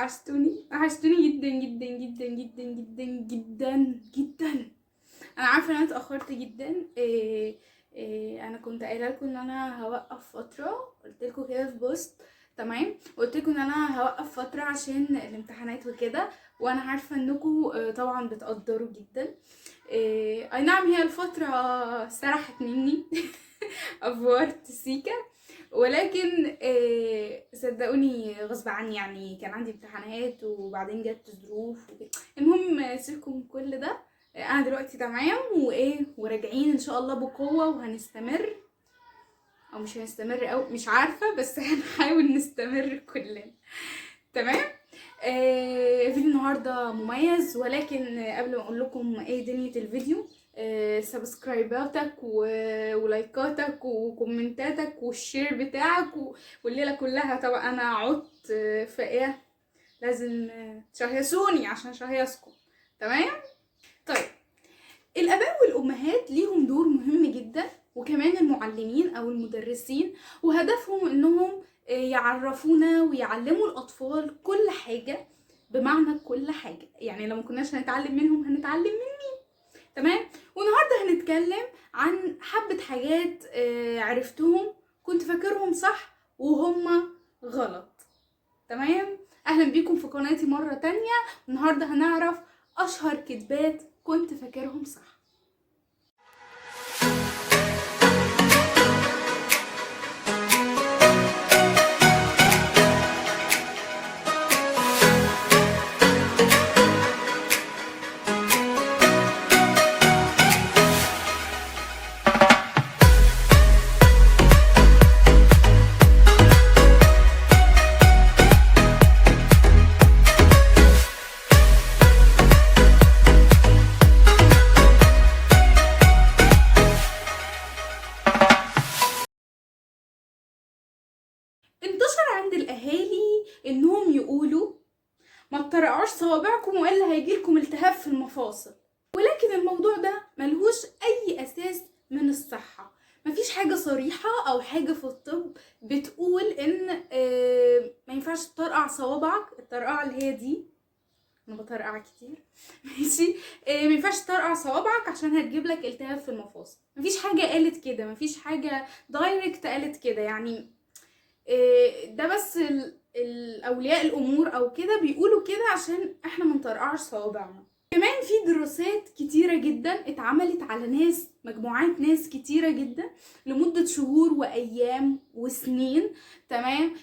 وحشتوني وحشتوني جدا جدا جدا جدا جدا جدا جدا. انا عارفه ان انا اتاخرت جدا. إيه إيه انا كنت قايله لكم ان انا هوقف فترة، قلت لكم كده في post، تمام؟ قلت لكم ان انا هوقف فترة عشان الامتحانات وكده، وانا عارفه انكم طبعا بتقدروا جدا. اي نعم هي الفترة سرحت مني افورت سيكا، ولكن صدقوني غصب عني، يعني كان عندي امتحانات وبعدين جت ظروف وكده. المهم سيبكم كل ده، انا دلوقتي تمام وايه، وراجعين ان شاء الله بقوة، وهنستمر او مش هنستمر او مش عارفه، بس هنحاول نستمر كلنا، تمام؟ فيديو النهارده مميز، ولكن قبل ما اقول لكم ايه دنيا الفيديو، سبسكرايباتك ولايكاتك وكومنتاتك وال share بتاعك والليلة كلها. طبعا انا عدت، فايه لازم تشهيصوني عشان شهيصكم، تمام؟ طيب الاباء والامهات ليهم دور مهم جدا، وكمان المعلمين او المدرسين، وهدفهم انهم يعرفونا ويعلموا الاطفال كل حاجة، بمعنى كل حاجة، يعني لو ما كناش هنتعلم منهم هنتعلم من مين؟ تمام؟ والنهارده هنتكلم عن حبه حاجات عرفتهم كنت فاكرهم صح وهم غلط، تمام؟ اهلا بيكم في قناتي مرة تانية. النهارده هنعرف اشهر كذبات كنت فاكرهم صح. انتشر عند الاهالي انهم يقولوا ما تطرقعوش صوابعكم والا هيجيلكم التهاب في المفاصل، ولكن الموضوع ده ملهوش اي اساس من الصحة. مفيش حاجة صريحة او حاجة في الطب بتقول ان ما ينفعش تطرقع صوابعك، الطرقعة اللي هي دي، انا بطرقع كتير ماشي، ما ينفعش تطرقع صوابعك عشان هتجيب لك التهاب في المفاصل. مفيش حاجة قالت كده، مفيش حاجة direct قالت كده، يعني ده بس الاولياء الامور او كده بيقولوا كده عشان احنا ما نطرقعش صوابعنا. كمان في دراسات كتيرة جدا اتعملت على ناس، مجموعات ناس كتيرة جدا لمدة شهور وايام وسنين، تمام؟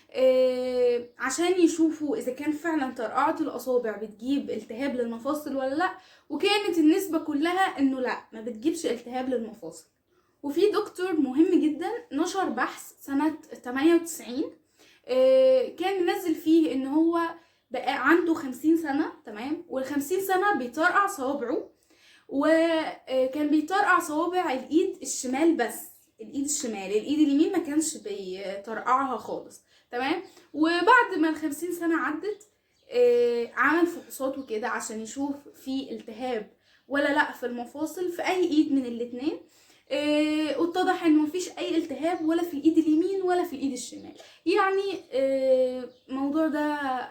عشان يشوفوا اذا كان فعلا طرقعة الاصابع بتجيب التهاب للمفاصل ولا لا، وكانت النسبة كلها انه لا، ما بتجيبش التهاب للمفاصل. وفي دكتور مهم جدا نشر بحث سنة 98، كان منزل فيه ان هو بقى عنده 50 سنة، تمام؟ والخمسين سنة بيطرقع صوابعه، وكان بيطرقع صوابع الايد الشمال بس، الايد الشمال، الايد اليمين ما كانش بيطرقعها خالص، تمام؟ وبعد ما ال50 سنة عدت، عمل فحوصات وكده عشان يشوف في التهاب ولا لا في المفاصل في اي ايد من الاتنين، واتضح انه مفيش اي التهاب ولا في الايد اليمين ولا في الايد الشمال. يعني الموضوع ده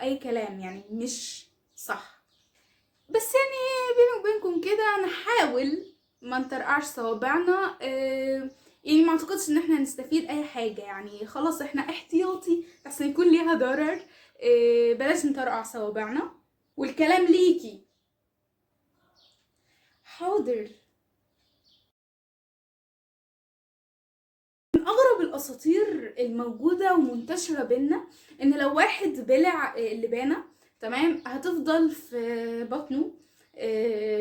اي كلام، يعني مش صح. بس يعني بيني وبينكم كده نحاول ما نطرقعش صوابعنا، يعني ما اعتقدش ان احنا هنستفيد اي حاجة، يعني خلاص احنا احتياطي عشان يكون ليها ضرر، بلاش نطرقع صوابعنا. والكلام ليكي. حاضر. من أغرب الأساطير الموجودة ومنتشرة بينا إن لو واحد بلع اللبانة، تمام، هتفضل في بطنه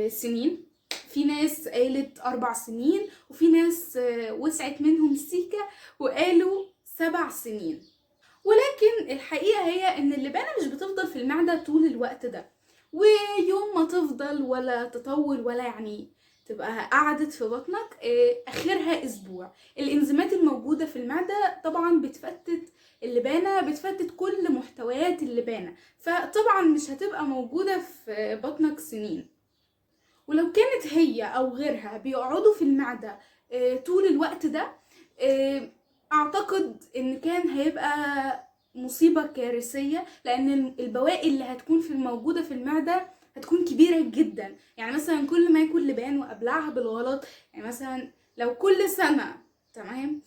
سنين. في ناس قالت 4 سنين، وفي ناس وسعت منهم سيكة وقالوا 7 سنين، ولكن الحقيقة هي إن اللبانة مش بتفضل في المعدة طول الوقت ده، ويوم ما تفضل ولا تطول ولا يعني تبقى قعدت في بطنك، اخرها اسبوع. الانزيمات الموجودة في المعدة طبعا بتفتت اللبانه، بتفتت كل محتويات اللبانه، فطبعا مش هتبقى موجودة في بطنك سنين. ولو كانت هي او غيرها بيقعدوا في المعدة طول الوقت ده، اعتقد ان كان هيبقى مصيبة كارثية، لان البواقي اللي هتكون في الموجودة في المعدة هتكون كبيرة جدا. يعني مثلا كل ما اكل لبان وابلعها بالغلط، يعني مثلا لو كل سنة تمام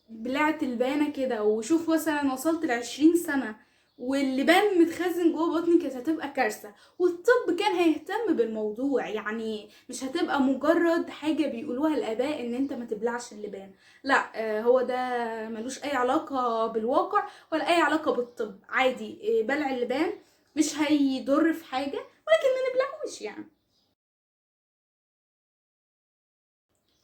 بلعت لبانة كده، وشوف مثلا وصلت ل20 سنة واللبان متخزن جوه بطني، كانت هتبقى كارثة. والطب كان هيهتم بالموضوع، يعني مش هتبقى مجرد حاجة بيقولوها الآباء ان انت ما تبلعش اللبان، لا، هو ده ملوش اي علاقة بالواقع ولا اي علاقة بالطب. عادي، بلع اللبان مش هيضر في حاجة، ولكن ما نبلعوش. يعني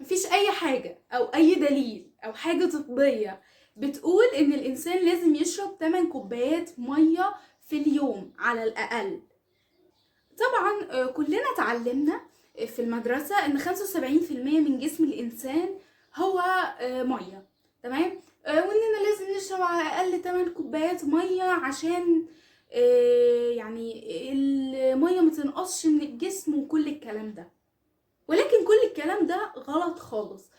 مفيش اي حاجة او اي دليل او حاجة طبية بتقول ان الانسان لازم يشرب 8 كوبايات مية في اليوم على الاقل. طبعا كلنا اتعلمنا في المدرسة ان 75% من جسم الانسان هو مية، تمام، واننا لازم نشرب على الاقل 8 كوبايات مية عشان يعني المية ما تنقصش من الجسم وكل الكلام ده. ولكن كل الكلام ده غلط خالص،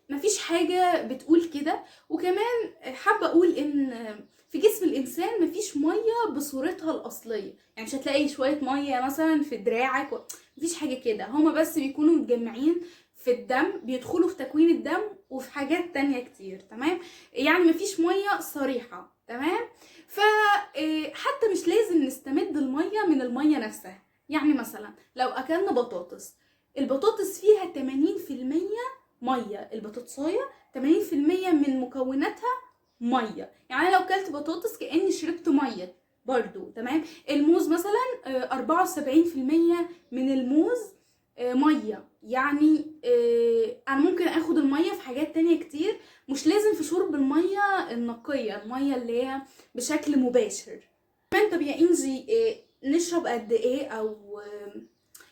مفيش حاجة بتقول كده. وكمان حابة اقول ان في جسم الانسان مفيش مية بصورتها الاصلية، يعني مش هتلاقي شوية مية مثلا في دراعك مفيش حاجة كده، هما بس بيكونوا متجمعين في الدم، بيدخلوا في تكوين الدم وفي حاجات تانية كتير، تمام، يعني مفيش مية صريحة، تمام. فحتى مش لازم نستمد المية من المية نفسها. يعني مثلا لو اكلنا بطاطس، البطاطس فيها 80% مية، البطاطسايه 80% من مكوناتها مية، يعني لو كلت بطاطس كاني شربت مية برضو، تمام. الموز مثلا 74% من الموز مية، يعني انا ممكن اخد المية في حاجات تانية كتير، مش لازم في شرب المية النقية، المية اللي هي بشكل مباشر. كمان طب يا انجي نشرب قد ايه، او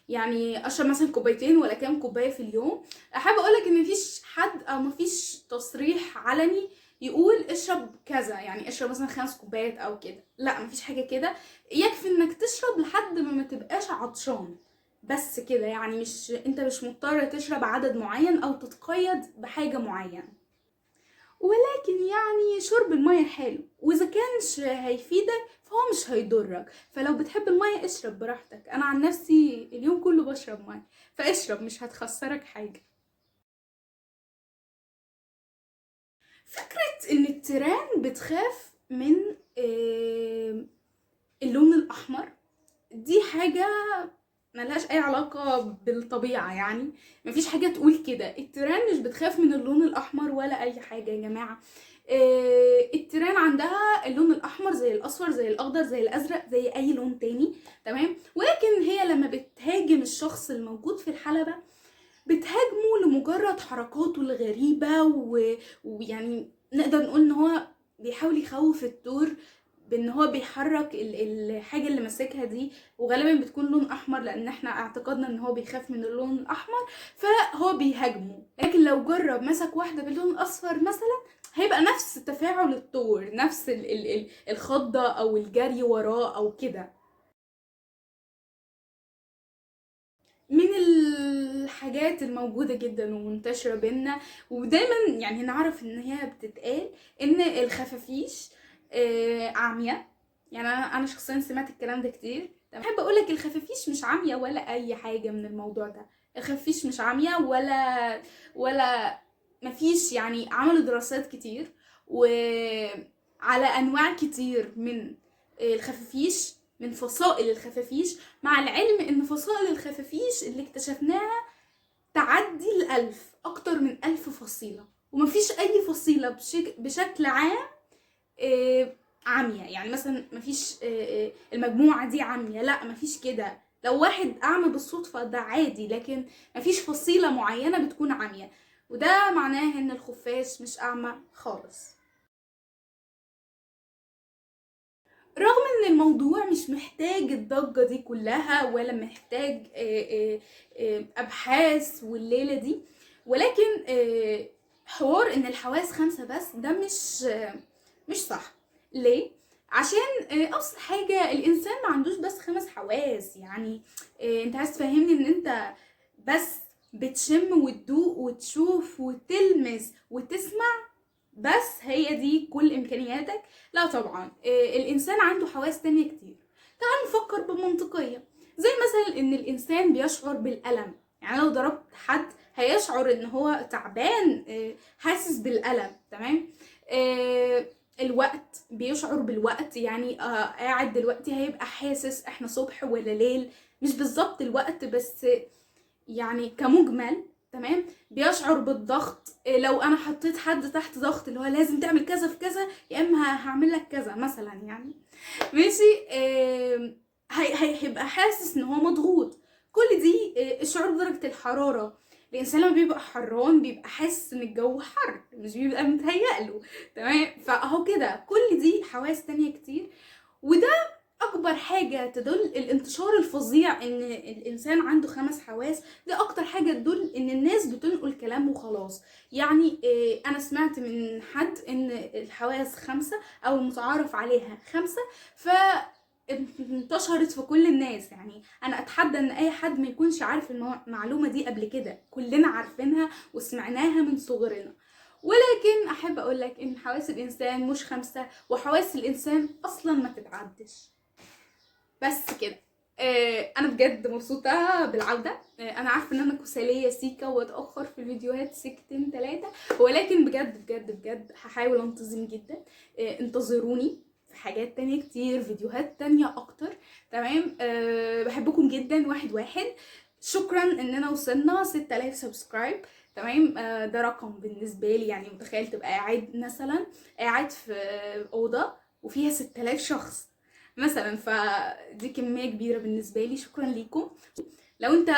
يعني اشرب مثلا كوبايتين ولا كام كوباية في اليوم؟ احب اقولك ان مفيش حد او مفيش تصريح علني يقول اشرب كذا، يعني اشرب مثلا 5 كوبايات او كده، لا مفيش حاجة كده. يكفي انك تشرب لحد ما تبقاش عطشان بس كده، يعني مش انت مش مضطر تشرب عدد معين او تتقيد بحاجة معينة. ولكن يعني شرب المية حلو، واذا كانش هيفيدك فهو مش هيضرك، فلو بتحب المية اشرب براحتك. انا عن نفسي اليوم كله بشرب مية، فاشرب مش هتخسرك حاجة. فكرة ان التيران بتخاف من اللون الاحمر دي حاجة ملهاش اي علاقة بالطبيعة، يعني مفيش حاجة تقول كده. التيران مش بتخاف من اللون الاحمر ولا اي حاجة يا جماعة. التيران عندها اللون الاحمر زي الاصفر زي الاخضر زي الازرق زي اي لون تاني، تمام. ولكن هي لما بتهاجم الشخص الموجود في الحلبة بتهاجمه لمجرد حركاته الغريبة، ويعني نقدر نقول ان هو بيحاول يخوف التور بان هو بيحرك الحاجة اللي ماسكها دي، وغالبا بتكون لون احمر لان احنا اعتقدنا ان هو بيخاف من اللون الاحمر فهو بيهاجمه. لكن لو جرب مسك واحدة باللون الاصفر مثلا هيبقى نفس تفاعل التور، نفس الخضه او الجري وراه او كده. من الحاجات الموجودة جدا ومنتشرة بينا ودايما يعني نعرف ان هي بتتقال ان الخفافيش عامية. يعني انا شخصيا سمعت الكلام ده كتير. بحب اقولك الخفافيش مش عامية ولا اي حاجة من الموضوع ده، الخفافيش مش عامية ولا مفيش، يعني عملوا دراسات كتير وعلى انواع كتير من الخفافيش، من فصائل الخفافيش، مع العلم ان فصائل الخفافيش اللي اكتشفناها تعدي 1000، اكتر من 1000 فصيلة، ومفيش اي فصيلة بشكل عام عامية. يعني مثلا مفيش المجموعة دي عامية، لا مفيش كده. لو واحد اعمى بالصدفة ده عادي، لكن مفيش فصيلة معينة بتكون عامية، وده معناه ان الخفاش مش اعمى خالص. رغم ان الموضوع مش محتاج الضجة دي كلها ولا محتاج ابحاث والليلة دي، ولكن حوار ان الحواس 5 بس ده مش صح. ليه؟ عشان ابسط حاجة الانسان ما عندوش بس 5 حواس. يعني انت عايز تفهمني ان انت بس بتشم وتدوق وتشوف وتلمس وتسمع؟ بس هي دي كل امكانياتك؟ لا طبعا، الانسان عنده حواس تانية كتير. تعال نفكر بمنطقية، زي مثلا ان الانسان بيشعر بالألم، يعني لو ضربت حد هيشعر ان هو تعبان، حاسس بالألم، تمام. الوقت، بيشعر بالوقت، يعني قاعد دلوقتي هيبقى حاسس احنا صبح ولا ليل، مش بالظبط الوقت بس يعني كمجمل، تمام. بيشعر بالضغط، لو انا حطيت حد تحت ضغط اللي هو لازم تعمل كذا في كذا يا اما هعمل لك كذا مثلا، يعني ماشي، هيبقى حاسس ان هو مضغوط. كل دي الشعور بدرجة الحرارة، الانسان لما بيبقى حران بيبقى حاسس ان الجو حر، مش بيبقى متهيأ له، تمام. فاهو كده كل دي حواس تانية كتير، وده اكبر حاجة تدل الانتشار الفظيع ان الانسان عنده 5 حواس. دي اكتر حاجة تدل ان الناس بتنقل كلام وخلاص. يعني انا سمعت من حد ان الحواس 5 او المتعارف عليها 5، ف انتشرت في كل الناس. يعني انا اتحدى ان اي حد ما يكونش عارف المعلومة دي قبل كده، كلنا عارفينها وسمعناها من صغرنا. ولكن احب اقولك ان حواس الانسان مش 5، وحواس الانسان اصلا ما تتعدش. بس كده. انا بجد مبسوطة بالعودة. انا عارفه ان انا كساليه سيكا واتاخر في الفيديوهات سيكتين 3، ولكن بجد بجد بجد هحاول انتظم جدا. انتظروني في حاجات تانية كتير، فيديوهات تانية اكتر، تمام. بحبكم جدا واحد واحد. شكرا اننا وصلنا 6000 subscribe، تمام. ده رقم بالنسبة لي، يعني متخيل تبقى قاعد مثلا قاعد في اوضة وفيها 6000 شخص مثلا، فدي كمية كبيرة بالنسبة لي. شكرا ليكم. لو انت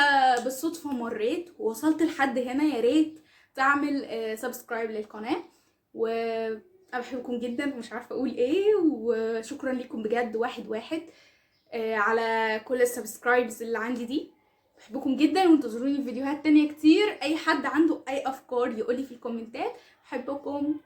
بالصدفة مريت ووصلت لحد هنا يا ريت تعمل subscribe للقناة، وانا بحبكم جدا ومش عارفه اقول ايه، وشكرا ليكم بجد واحد واحد على كل ال subscribes اللي عندي دي. بحبكم جدا وانتظروني في فيديوهات تانية كتير. اي حد عنده اي افكار يقولي في الكومنتات. بحبكم.